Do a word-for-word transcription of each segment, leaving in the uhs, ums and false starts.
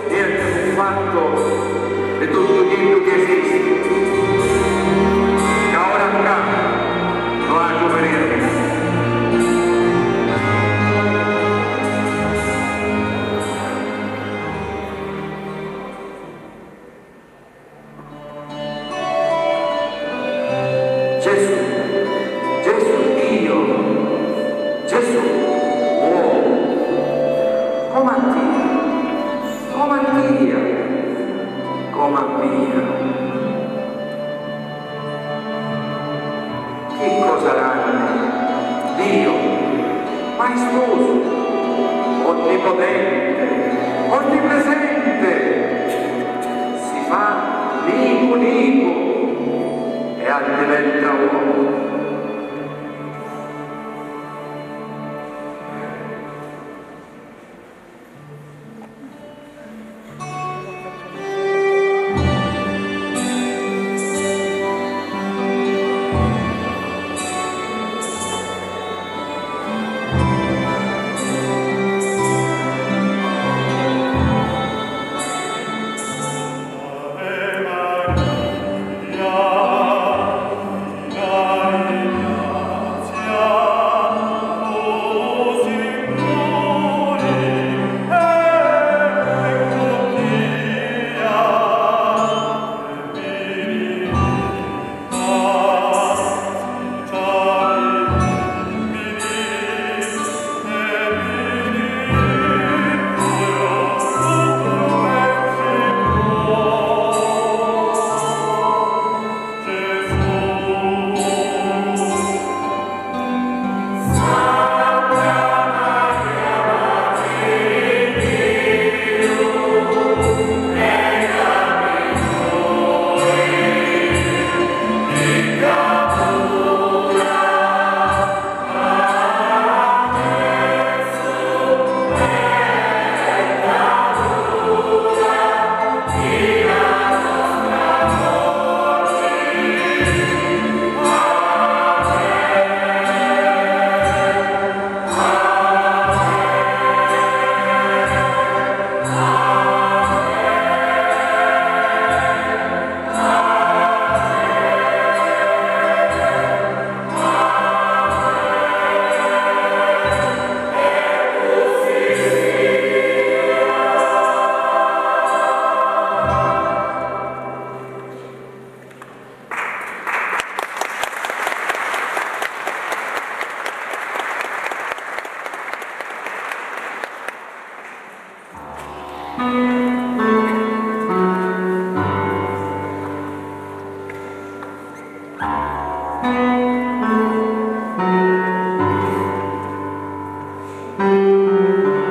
Niente fu fattu di tuttu chiddu chi esisti, ca ora ccà lo haju vidiri. Gesù, Gesù, Dio, Gesù, uomu, comu a tia, comu a tia, comu a mia. Chi cosa ranni, Dio, maestusu, onnipotente, onnipresente, si fa nicu nicu e addiventa uomu.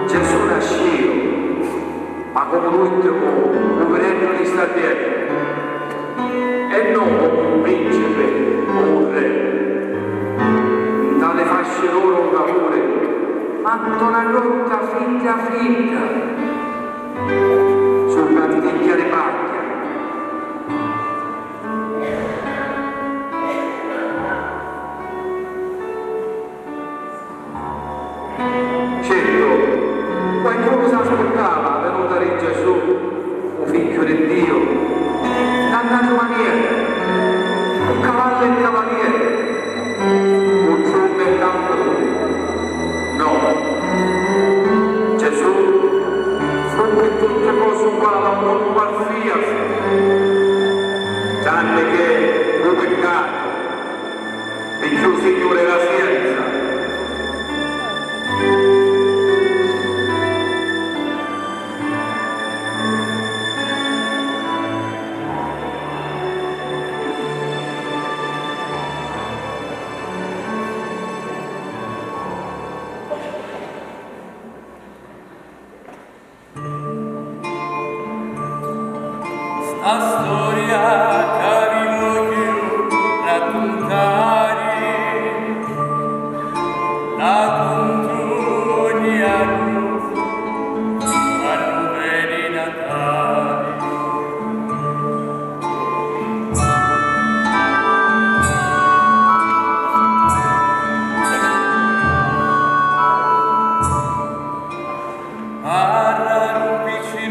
Gesù nascìu, ma comu l'ùrtimu cuvirennu di sta terra, e non comu un principi o un re. Nta li fasci d'oru un vapuri, ma nta na grotta fridda fridda, supra anticchia di pagghia. Certu, qualchidunu s'aspettava la venuta di Gesù, u Figghiu di Diu, nta n'àutra manera, cu cavalli e cavalieri, cu trummi e tamburi. No, Gesù fu pi tutti cosi uguali a un omu qualsiasi, tranni che u piccatu. Picchì u Signuri è la scienza. Sta storia ca vi vogghiu raccuntari, la cuntu ogni annu quannu veni Natali. Parra un piccinu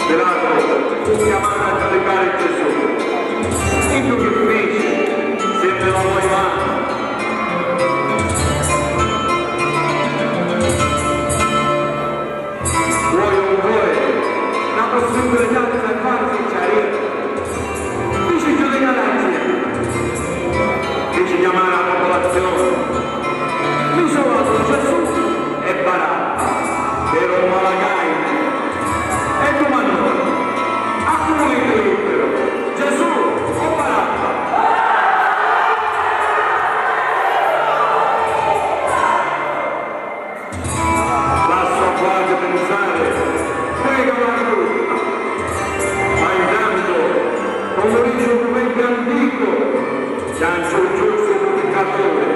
Pilatu fu chiamatu a giudicari Gesù. Iddu chi fici? Si nni lavò i manu. Vuoi o nun vuoi, na pussibbilità ti fai fari si ci arrivi. Fici giudicari a genti, fici chiamari a pupulazioni, misuraru Gesù e Barabba, chi era un malacaini, e dumannò: "A cu vuliti libbiru, Gesù o Barabba?" Lassu a vuatri pinsari, prega la Madonna. Ma intantu, comu dici u pruverbiu anticu, chianci u giustu cu piccaturi.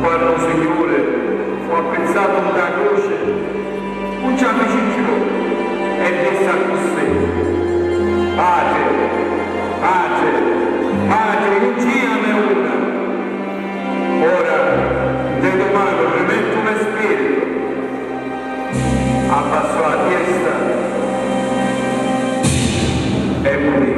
Quannu u Signuri fu appizzatu nta cruci, un ci la fici cchiù e dissi accussì: "Patri, Patri, Patri, nun ci iami una? Ora nte to manu rimettu u me spiritu." Abbassò a tiesta e murì.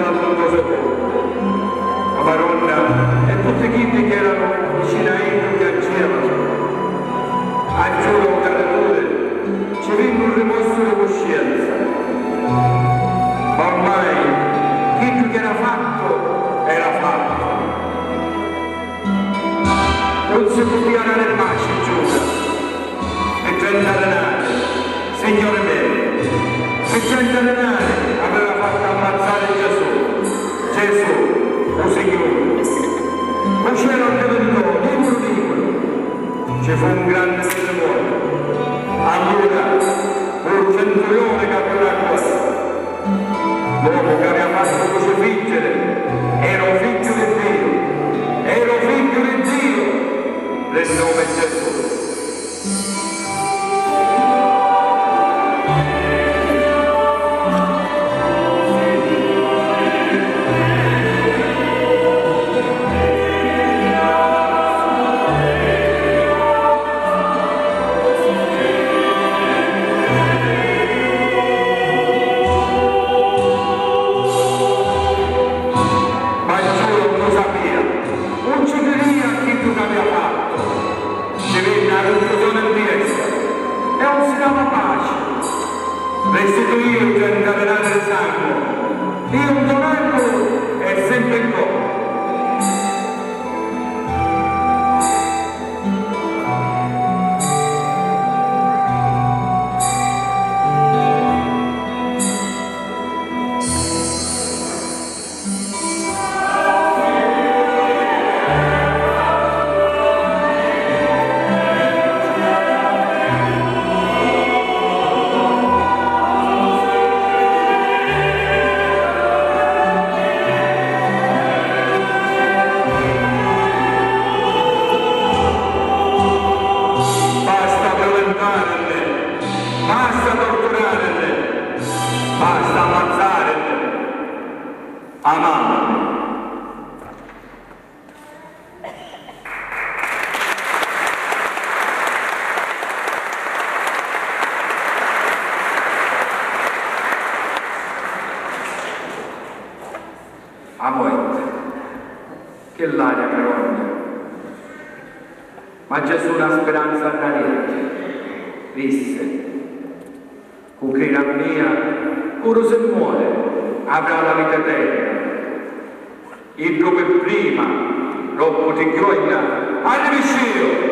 Lu so corpu, a Maronna e tutti chiddi chi eranu vicinu a iddu chiancìanu. A Giuda u tradituri ci vinni un rimorsu di cuscienza. Ma ormai chiddu chi era fattu era fattu. Nun si putìa dari paci, Giuda. Pi trenta dinari, signuri mei, pi trenta dinari aveva fattu ammazzari Gesù, Gesù, u Signuri. U celu addivintò nìcuru nìcuru, ci fu un granni tirrimuotu. Allura fu u centurioni ca curri a corsa. L'omu ca avìa fattu crucifiggiri era u Figghiu di Diu, era u Figghiu di Diu, di nomi Gesù. Ma Giuda nun lu sapìa, nun ci cridìa a chiddu ca avìa fattu. Ci vinni a cunfusioni nti testa e un si dava paci. Restituìu trenta dinari di sangu, iu un tonellu e sempri ncoppa. Basta viulentarinni, basta torturarinni, basta ammazzarinni. Amami. A muerti. Chi l'aria mi rogna. Ma Gesù na spiranza nni aviu, rissi. Cu criri a mia, puru si mori, avrà la vita eterna. Iddu pi prima, doppu ti ghiogna, arriviscìu!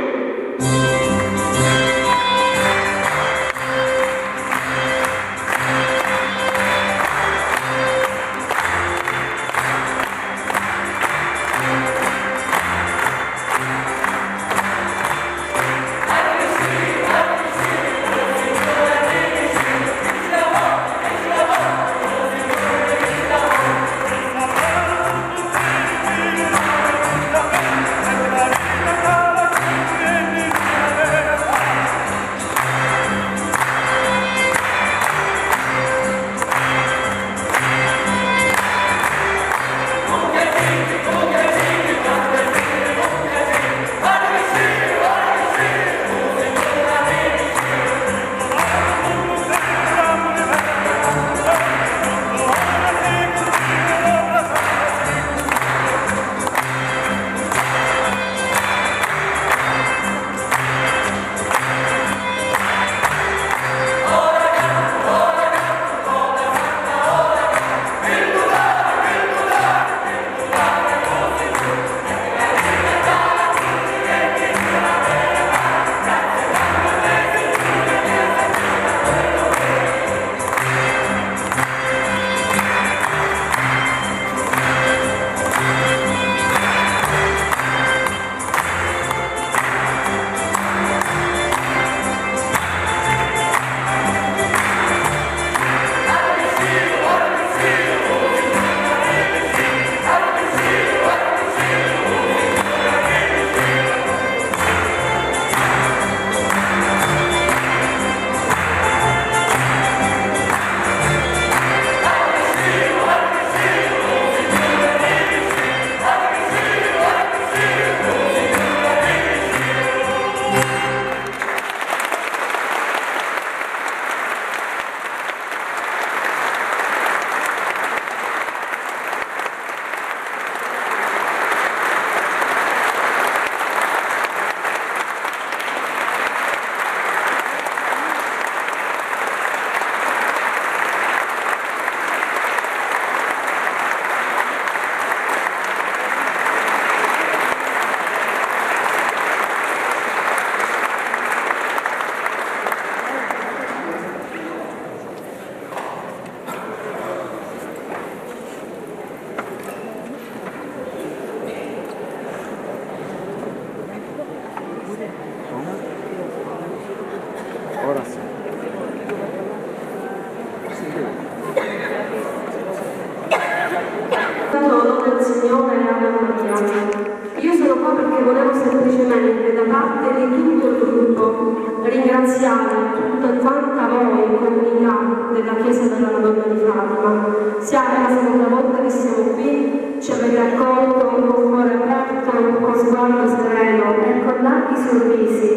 Volevo semplicemente, da parte di tutto il gruppo, ringraziare tutta quanta voi, comunità della Chiesa della Madonna di Fatima, sia è la seconda volta che siamo qui, ci avete accolto con cuore aperto, con sguardo sereno e con larghi sorrisi,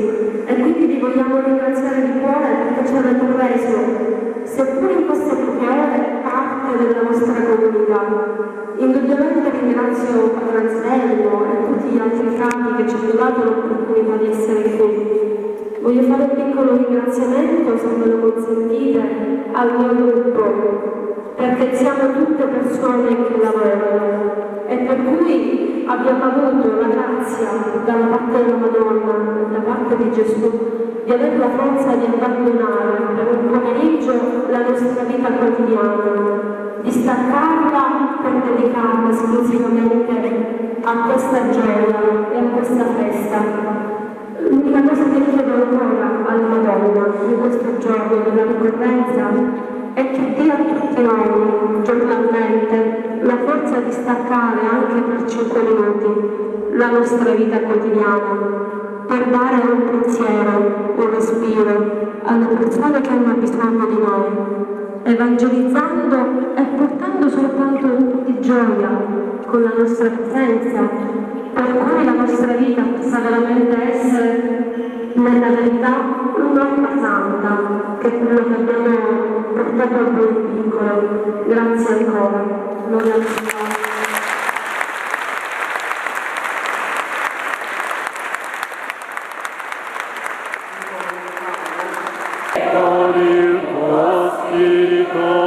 e quindi vi vogliamo ringraziare di cuore perché ci avete reso, seppur in queste poche ore, parte della nostra comunità. Indubbiamente ringrazio padre Anselmo e tutti gli altri frati che ci hanno dato l'opportunità di essere qui. Voglio fare un piccolo ringraziamento, se me lo consentite, al mio gruppo, perché siamo tutte persone che lavorano e per cui abbiamo avuto la grazia da parte della Madonna e da parte di Gesù di avere la forza di abbandonare per un pomeriggio la nostra vita quotidiana, di staccarla per dedicarla esclusivamente a questa gioia e a questa festa. L'unica cosa che chiedo ancora alla Madonna in questo giorno della ricorrenza è che dia a tutti noi, giornalmente, la forza di staccare anche per cinque minuti la nostra vita quotidiana per dare un pensiero, un respiro alle persone che hanno bisogno di noi, evangelizzando e portando soltanto un po' di gioia con la nostra presenza, per cui la nostra vita possa veramente essere, nella verità, un'opera santa, che è quello che abbiamo portato a voi in piccolo. Grazie ancora. Gloria al Signore. Con il tuo spirito.